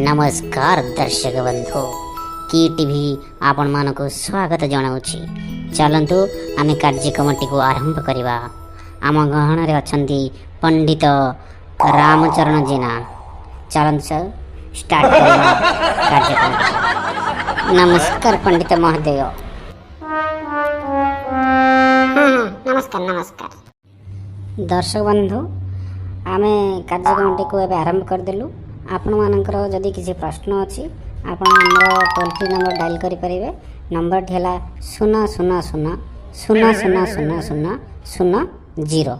ନମସ୍କାର ଦର୍ଶକ ବନ୍ଧୁ, କି ଟିଭି ଆପଣମାନଙ୍କୁ ସ୍ୱାଗତ ଜଣାଉଛି। ଚାଲନ୍ତୁ, ଆମେ କାର୍ଯ୍ୟକ୍ରମଟିକୁ ଆରମ୍ଭ କରିବା। ଆମ ଗହଣରେ ଅଛନ୍ତି ପଣ୍ଡିତ ରାମଚରଣ ଜେନା। ଚାଲନ୍ତୁ ସାର୍, ଷ୍ଟାର୍ଟ କରିବା କାର୍ଯ୍ୟକ୍ରମ। ନମସ୍କାର ପଣ୍ଡିତ ମହୋଦୟ। ହଁ ହଁ ନମସ୍କାର, ନମସ୍କାର। ଦର୍ଶକ ବନ୍ଧୁ, ଆମେ କାର୍ଯ୍ୟକ୍ରମଟିକୁ ଏବେ ଆରମ୍ଭ କରିଦେଲୁ। ଆପଣମାନଙ୍କର ଯଦି କିଛି ପ୍ରଶ୍ନ ଅଛି, ଆପଣ ଆମର ଟୋଲ୍ ଫ୍ରି ନମ୍ବର ଡାଏଲ୍ କରିପାରିବେ। ନମ୍ବରଟି ହେଲା 000000000 0।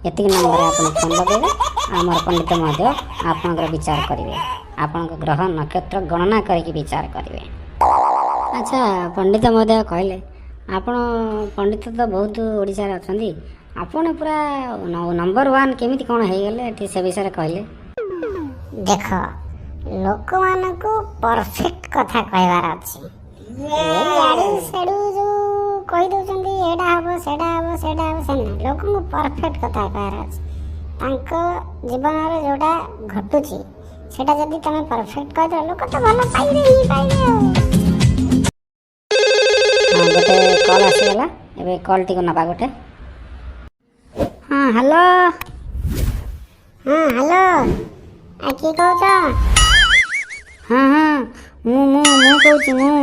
ଏତିକି ନମ୍ବରରେ ଆପଣ ଫୋନ୍ ଲଗାଇବେ। ଆମର ପଣ୍ଡିତ ମହୋଦୟ ଆପଣଙ୍କର ବିଚାର କରିବେ। ଆପଣଙ୍କ ଗ୍ରହ ନକ୍ଷତ୍ର ଗଣନା କରିକି ବିଚାର କରିବେ। ଆଚ୍ଛା ପଣ୍ଡିତ ମହୋଦୟ, କହିଲେ, ଆପଣ ପଣ୍ଡିତ ତ ବହୁତ ଓଡ଼ିଶାରେ ଅଛନ୍ତି, ଆପଣ ପୁରା ନମ୍ବର ୱାନ୍ କେମିତି କ'ଣ ହେଇଗଲେ, ଏଠି ସେ ବିଷୟରେ କହିଲେ। ଦେଖ, ଲୋକମାନଙ୍କୁ ପରଫେକ୍ଟ କଥା କହିବାର ଅଛି। ଇଆଡ଼ୁ ସିଆଡ଼ୁ ଯୋଉ କହିଦଉଛନ୍ତି, ଏଇଟା ହବ, ସେଇଟା ହବ, ସେଇଟା ହବ, ସେମିତି ନାହିଁ। ଲୋକଙ୍କୁ ପରଫେକ୍ଟ କଥା କହିବାର ଅଛି। ତାଙ୍କ ଜୀବନରେ ଯୋଉଟା ଘଟୁଛି, ସେଇଟା ଯଦି ତମେ ପରଫେକ୍ଟ କହିଦେବ, ଲୋକ ତ ଭଲ ପାଇବେ ହିଁ ପାଇବେ ଆଉ। ହଁ, ଗୋଟେ କଲ୍ ଆସିଗଲା। ଏବେ କଲ୍ଟିକୁ ନେବା ଗୋଟେ। ହଁ, ହ୍ୟାଲୋ। ହଁ, ହ୍ୟାଲୋ, ଆ କିଏ କହୁଛ? ହଁ, ମୁଁ କହୁଛି, ମୁଁ।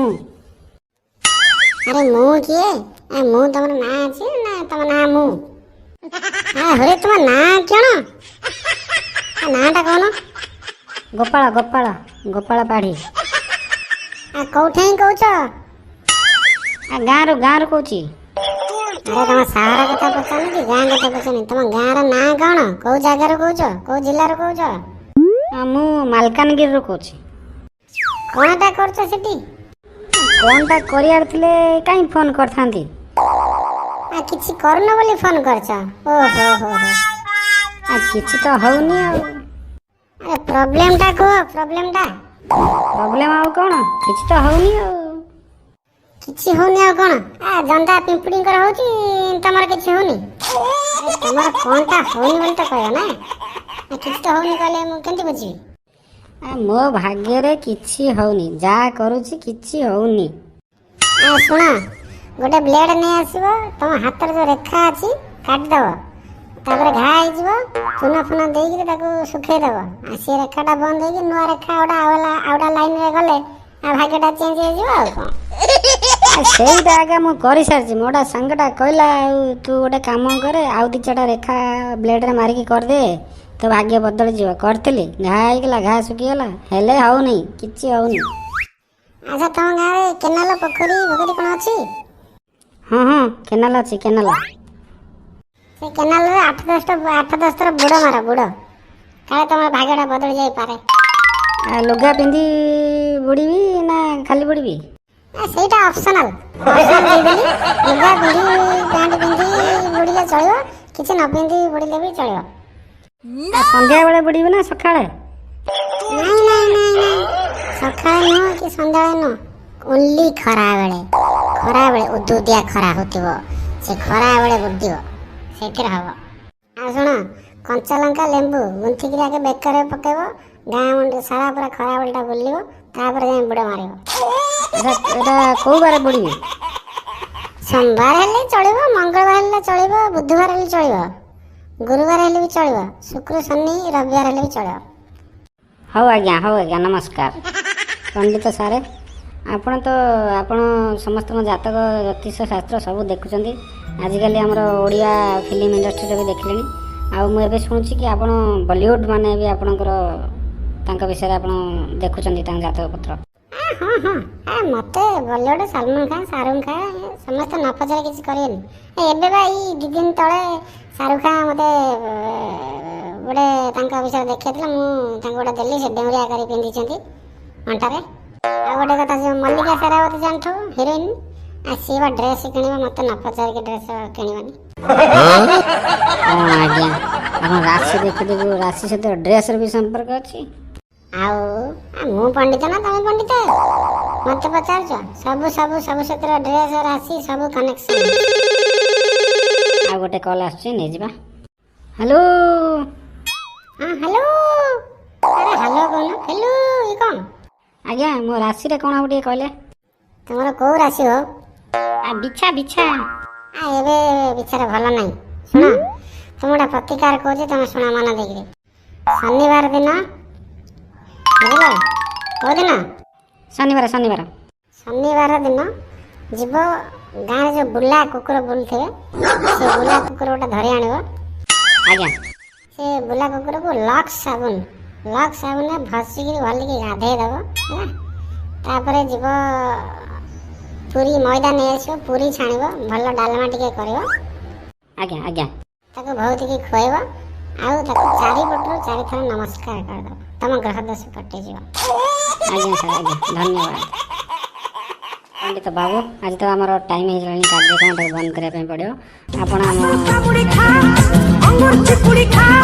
ଆରେ, ମୁଁ କିଏ? ଏ ମୁଁ ତମର ନାଁ ଅଛି ନା ତମ ନାଁ ମୁଁ? ଆରେ, ତୁମ ନାଁ କଣ? ନାଁଟା କହୁନ। ଗୋପାଳ, ଗୋପାଳ, ଗୋପାଳ ପାଢ଼ୀ। ଆ କୋଉଠି କହୁଛ? ଆ ଗାଁରୁ, ଗାଁରୁ କହୁଛି। ଆରେ, ତମ ସହର କଥା ପଚାରୁନି କି ଗାଁ କଥା ପଚାରୁନି। ତମ ଗାଁର ନାଁ କଣ? କୋଉ ଜାଗାରୁ କହୁଛ? କୋଉ ଜିଲ୍ଲାରୁ କହୁଛ? ମୁଁ ମାଲକାନଗିରିରୁ କହୁଛି। କଣଟା କରୁଛ ସେଠି? କ'ଣଟା କରିବାର ଥିଲେ କାହିଁ ଫୋନ୍ କରିଥାନ୍ତି? ଆ କିଛି କରୁନ ବୋଲି ଫୋନ କରିଛ? ଓହୋ ହୋ ହୋ। ଆ କିଛି ତ ହଉନି ଆଉ। ଆରେ, ପ୍ରୋବ୍ଲେମଟା କୁହ, ପ୍ରୋବ୍ଲେମଟା। ପ୍ରୋବ୍ଲେମ୍ ଆଉ କ'ଣ? କିଛି ତ ହଉନି ଆଉ। କିଛି ହଉନି ଆଉ କଣ? ଆ ଜନ୍ଦା ପିମ୍ପୁଡିଙ୍କର ହଉଛି, ତମର କିଛି ହଉନି। ଆରେ, ତମର କଣଟା ହଉନି ବୋଲି ତ କହିବ ନା। ଆ, କିଛି ତ ହଉନି କହିଲେ ମୁଁ କେମିତି ବୁଝିବି? ଆ, ମୋ ଭାଗ୍ୟରେ କିଛି ହଉନି। ଯାହା କରୁଛି କିଛି ହଉନି। ଆ ଶୁଣ, ଗୋଟେ ବ୍ଲେଡ ନେଇ ଆସିବ। ତମ ହାତରେ ଯୋଉ ରେଖା ଅଛି କାଟିଦବ। ତାପରେ ଘା ହେଇଯିବ, ଚୁନ ଫୁନ ଦେଇକିରି ତାକୁ ଶୁଖେଇଦବ। ଆଉ ସେ ରେଖାଟା ବନ୍ଦ ହେଇକି ନୂଆ ରେଖା ଗୋଟେ ଆଉ ଆଉ ଗୋଟେ ଲାଇନରେ ଗଲେ ଆଉ ଭାଗ୍ୟଟା ଚେଞ୍ଜ ହେଇଯିବ, ଆଉ କଣ? ଆ, ସେଇଟା ଆଜ୍ଞା ମୁଁ କରିସାରିଛି। ମୋ ଗୋଟେ ସାଙ୍ଗଟା କହିଲା, ଆଉ ତୁ ଗୋଟେ କାମ କରେ, ଆଉ ଦି ଚାରିଟା ରେଖା ବ୍ଲେଡ଼ରେ ମାରିକି କରିଦେ, ତୋ ଭାଗ୍ୟ ବଦଳିଯିବ। କରିଥିଲି, ଘା ହେଇଗଲା, ଘା ଶୁଖିଗଲା, ହେଲେ ହଉନି, କିଛି ହଉନି। ଆଚ୍ଛା, ତମ ଗାଁରେ କେନାଲ, ପୋଖରୀ ଫୋଖରୀ କଣ ଅଛି? ହଁ, କେନାଲ ଅଛି, କେନାଲ। ସେ କେନାଲରେ 8 10ଟା, 8 10 ଥର ବୁଡ଼ ମାର, ବୁଡ଼। କାଳେ ତମର ଭାଗ୍ୟଟା ବଦଳି ଯାଇପାରେ। ଆ, ଲୁଗା ପିନ୍ଧି ବୁଡ଼ିବି ନା ଖାଲି ବୁଡ଼ିବି? ନା, ସେଇଟା ଅପସନାଲ, ଅପସନାଲ ଦେଇଦେଲି। ଲୁଗା ପିନ୍ଧି, ପ୍ୟାଣ୍ଟ ପିନ୍ଧି ବୁଡ଼ିଲେ ଚଳିବ, କିଛି ନ ପିନ୍ଧି ବୁଡ଼ିଲେ ବି ଚଳିବ। ଆ, ସନ୍ଧ୍ୟାବେଳେ ବୁଡ଼ିବି ନା ସକାଳେ? ନାଇଁ ନାଇଁ ନାଇଁ ନାଇଁ, ସକାଳେ ନୁହଁ କି ସନ୍ଧ୍ୟାବେଳେ ନୁହଁ, ଓନ୍ଲି ଖରାବେଳେ। ଖରାବେଳେ ଉଦୁଉଦିଆ ଖରା ହଉଥିବ, ସେ ଖରାବେଳେ ବୁଡ଼ିବ, ସେଇଥିରେ ହବ। ଆଉ ଶୁଣ, କଞ୍ଚା ଲଙ୍କା ଲେମ୍ବୁ ଗୁନ୍ଥିକିରି ଆଗେ ବେକରେ ପକେଇବ, ଗାଁ ମୁଣ୍ଡ ସାରା ପୁରା ଖରାବେଳଟା ବୁଲିବ, ତାପରେ ଯାଇ ବୁଡ଼ ମାରିବ। ଆଚ୍ଛା, ଏଇଟା କୋଉ ବାର ବୁଡ଼ିବି? ସୋମବାର ହେଲେ ଚଳିବ, ମଙ୍ଗଳବାର ହେଲେ ଚଳିବ, ବୁଧବାର ହେଲେ ଚଳିବ, ଗୁରୁବାର ହେଲେ ବି ଚଳିବ, ଶୁକ୍ର, ଶନି, ରବିବାର ହେଲେ ବି ଚଳିବ। ହଉ ଆଜ୍ଞା, ହଉ ଆଜ୍ଞା, ନମସ୍କାର ପଣ୍ଡିତ ସାରେ। ଆପଣ ତ ଆପଣ ସମସ୍ତଙ୍କ ଜାତକ, ଜ୍ୟୋତିଷ ଶାସ୍ତ୍ର ସବୁ ଦେଖୁଛନ୍ତି। ଆଜିକାଲି ଆମର ଓଡ଼ିଆ ଫିଲ୍ମ ଇଣ୍ଡଷ୍ଟ୍ରିରେ ବି ଦେଖିଲେଣି। ଆଉ ମୁଁ ଏବେ ଶୁଣୁଛି କି ଆପଣ ବଲିଉଡ଼ ମାନେ ବି ଆପଣଙ୍କର, ତାଙ୍କ ବିଷୟରେ ଆପଣ ଦେଖୁଛନ୍ତି, ତାଙ୍କ ଜାତକ ପତ୍ର। ହଁ, ଆ ମତେ ବଲିଉଡ ସଲମାନ ଖାନ, ଶାହରୁଖ ଖାନ ଏ ସମସ୍ତେ ନ ପଚାରେ କିଛି କରିବେନି। ଏ ଏବେ ବା ଏଇ 2 ଦିନ ତଳେ ଶାହରୁଖ ଖାନ ମତେ ଗୋଟେ ତାଙ୍କ ବିଷୟରେ ଦେଖେଇଥିଲା। ମୁଁ ତାଙ୍କୁ ଗୋଟେ ଦେଲି, ସେ ଡେଉଁରିଆ କରି ପିନ୍ଧିଛନ୍ତି ଅଣ୍ଟାରେ। ଆଉ ଗୋଟେ କଥା, ଯୋଉ ମଲ୍ଲିକା ଶେରାବତୀ ଜାଣିଥିବ, ହିରୋଇନ, ଆଉ ସିଏ ବା ଡ୍ରେସ୍ କିଣିବ, ମତେ ନ ପଚାରିକି ଡ୍ରେସ୍ କିଣିବନି। କ'ଣ ଆଜ୍ଞା, ଆପଣ ରାଶି ଦେଖୁ ଦେଖୁ ରାଶି ସହିତ ଡ୍ରେସ୍ର ବି ସମ୍ପର୍କ ଅଛି? ଆଉ ମୁଁ ପଣ୍ଡିତ ନା ତମେ ପଣ୍ଡିତ ମତେ ପଚାରୁଛ? ସବୁ ସବୁ ସବୁ ସେଥିରେ ଡ୍ରେସ୍, ରାଶି ସବୁ କନେକ୍ସନ। ଆଉ ଗୋଟେ କଲ୍ ଆସୁଛି, ନେଇଯିବା। ହ୍ୟାଲୋ। ହଁ, ହ୍ୟାଲୋ। ଆରେ, ହ୍ୟାଲୋ କହୁନ, ହ୍ୟାଲୋ, ଇଏ କଣ? ଆଜ୍ଞା, ମୋ ରାଶିରେ କ'ଣ ହବ ଟିକେ କହିଲେ। ତୁମର କୋଉ ରାଶି ହୋ? ଆ, ବିଛା, ବିଛା। ଆ, ଏବେ ବିଚାର ଭଲ ନାହିଁ। ଶୁଣ, ତୁମ ଗୋଟେ ପ୍ରତିକାର କହୁଛି, ତମେ ଶୁଣ ମନ ଦେଇକିରି। ଶନିବାର ଦିନ, ବୁଝିଲ? କୋଉ ଦିନ? ଶନିବାର, ଶନିବାର। ଶନିବାର ଦିନ ଯିବ, ଗାଁରେ ଯୋଉ ବୁଲା କୁକୁର ବୁଲୁଥିବେ, ସେ ବୁଲା କୁକୁର ଗୋଟେ ଧରି ଆଣିବ। ସେ ବୁଲା କୁକୁରକୁ ଲକ୍ସ ସାବୁନ, ଲକ୍ସ ସାବୁନରେ ଘଷିକିରି ଭଲିକି ଗାଧେଇ ଦେବ, ହେଲା? ତାପରେ ଯିବ ପୁରୀ, ମଇଦା ନେଇ ଆସିବ, ପୁରୀ ଛାଣିବ, ଭଲ ଡାଲମା ଟିକେ କରିବ। ଆଜ୍ଞା ଆଜ୍ଞା ତାକୁ ବହୁତ ଖୁଆଇବ ଆଉ ତାକୁ ଚାରିପଟରୁ ଚାରିଥର ନମସ୍କାର କରିଦେବ। ତମ ଗ୍ରହ ଦୋଷ କଟିଯିବ। ଆଜ୍ଞା ସାର୍, ଆଜ୍ଞା, ଧନ୍ୟବାଦ ପଣ୍ଡିତ ବାବୁ। ଆଜି ତ ଆମର ଟାଇମ୍ ହେଇଗଲାଣି, କାର୍ଯ୍ୟକ୍ରମଟାକୁ ବନ୍ଦ କରିବା ପାଇଁ ପଡ଼ିବ। ଆପଣ ଆମ କାମୁଡ଼ି ଖା, ଅଙ୍ଗୁର ଚିପୁଡ଼ି ଖା।